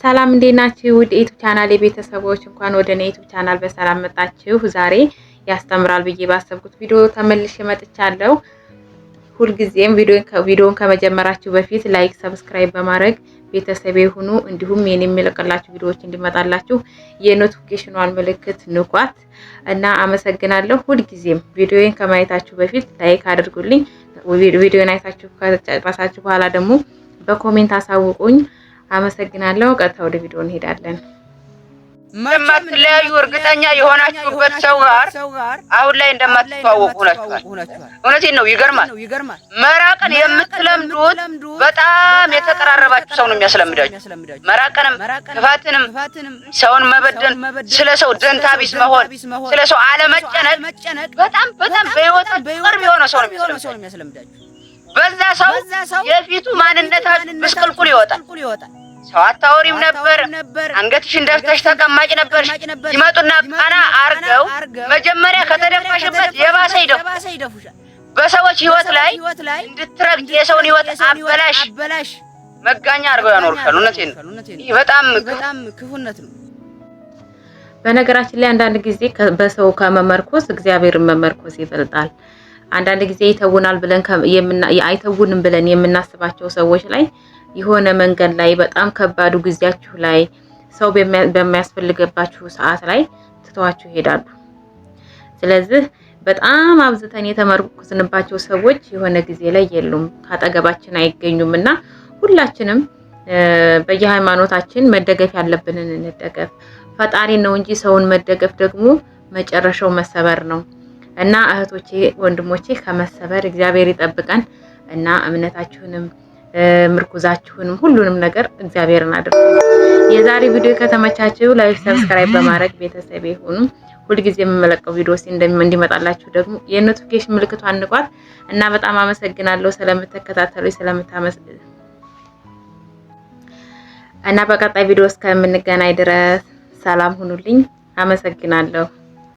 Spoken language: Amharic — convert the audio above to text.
ሰላም እንዴት ናችሁ? ውድ YouTube channel የቤተሰቦች እንኳን ወደ እኔ YouTube channel በሰላም መጣችሁ። ዛሬ ያስተምራል ብዬ ባሰብኩት ቪዲዮ ተመልሼ መጥቻለሁ። ሁልጊዜም ቪዲዮን ከመጀመራችሁ በፊት like፣ subscribe በማድረግ ቤተሰቤ ሁኑ። እንዲሁም የኔ የሚለቅላችሁ ቪዲዮዎች እንዲመጣላችሁ የ notification ኗን ምልክት ንኳት እና አመሰግናለሁ። ሁልጊዜም ቪዲዮን ከማየታችሁ በፊት like አድርጉልኝ። ቪዲዮን አይታችሁ ከጨረሳችሁ በኋላ ደግሞ በ comment አሳውቁኝ። አመሰግናለሁ። ቀጥታ ወደ ቪዲዮ እንሄዳለን። እንደማትለያዩ እርግጠኛ የሆናችሁበት ሰው ጋር አሁን ላይ እንደማትተዋወቁ ሆናችኋል። እውነቴን ነው። ይገርማል። መራቅን የምትለምዱት በጣም የተቀራረባችሁ ሰው ነው የሚያስለምዳችሁ። መራቅንም፣ ክፋትንም፣ ሰውን መበደል፣ ስለ ሰው ደንታ ቢስ መሆን፣ ስለ ሰው አለመጨነቅ በጣም በጣም በህይወታችሁ ቅርብ የሆነ ሰው ነው የሚያስለምዳችሁ። በዛ ሰው የፊቱ ማንነታችሁ ምስቅልቁል ይወጣል። ሰው አታወሪም ነበር። አንገትሽን ደፍተሽ ተቀማጭ ነበርሽ። ይመጡና ቀና አርገው መጀመሪያ ከተደፋሽበት የባሰ ይደፉሻል። በሰዎች ህይወት ላይ እንድትረግጥ የሰውን ህይወት አበላሽ መጋኛ አርገው ያኖሩሻል። እውነቴን ነው። ይህ በጣም ክፉነት ነው። በነገራችን ላይ አንዳንድ ጊዜ በሰው ከመመርኮዝ እግዚአብሔርን መመርኮዝ ይበልጣል። አንዳንድ ጊዜ ይተውናል ብለን አይተውንም ብለን የምናስባቸው ሰዎች ላይ የሆነ መንገድ ላይ በጣም ከባዱ ጊዜያችሁ ላይ ሰው በሚያስፈልግባችሁ ሰዓት ላይ ትተዋችሁ ይሄዳሉ። ስለዚህ በጣም አብዝተን የተመርኩዝንባቸው ሰዎች የሆነ ጊዜ ላይ የሉም፣ ካጠገባችን አይገኙም። እና ሁላችንም በየሃይማኖታችን መደገፍ ያለብንን እንደገፍ። ፈጣሪ ነው እንጂ ሰውን መደገፍ ደግሞ መጨረሻው መሰበር ነው። እና እህቶቼ ወንድሞቼ፣ ከመሰበር እግዚአብሔር ይጠብቀን እና እምነታችሁንም ምርኩዛችሁንም ሁሉንም ነገር እግዚአብሔርን አድርጉ። የዛሬ ቪዲዮ ከተመቻችሁ like፣ subscribe በማድረግ ቤተሰብ ሁኑ። ሁልጊዜ የምመለቀው ቪዲዮ እንዲመጣላችሁ ደግሞ የ notification ምልክቷን ንኳት እና በጣም አመሰግናለሁ ስለምትከታተሉ ስለምታመስ እና በቀጣይ ቪዲዮ እስከምንገናኝ ድረስ ሰላም ሁኑልኝ። አመሰግናለሁ።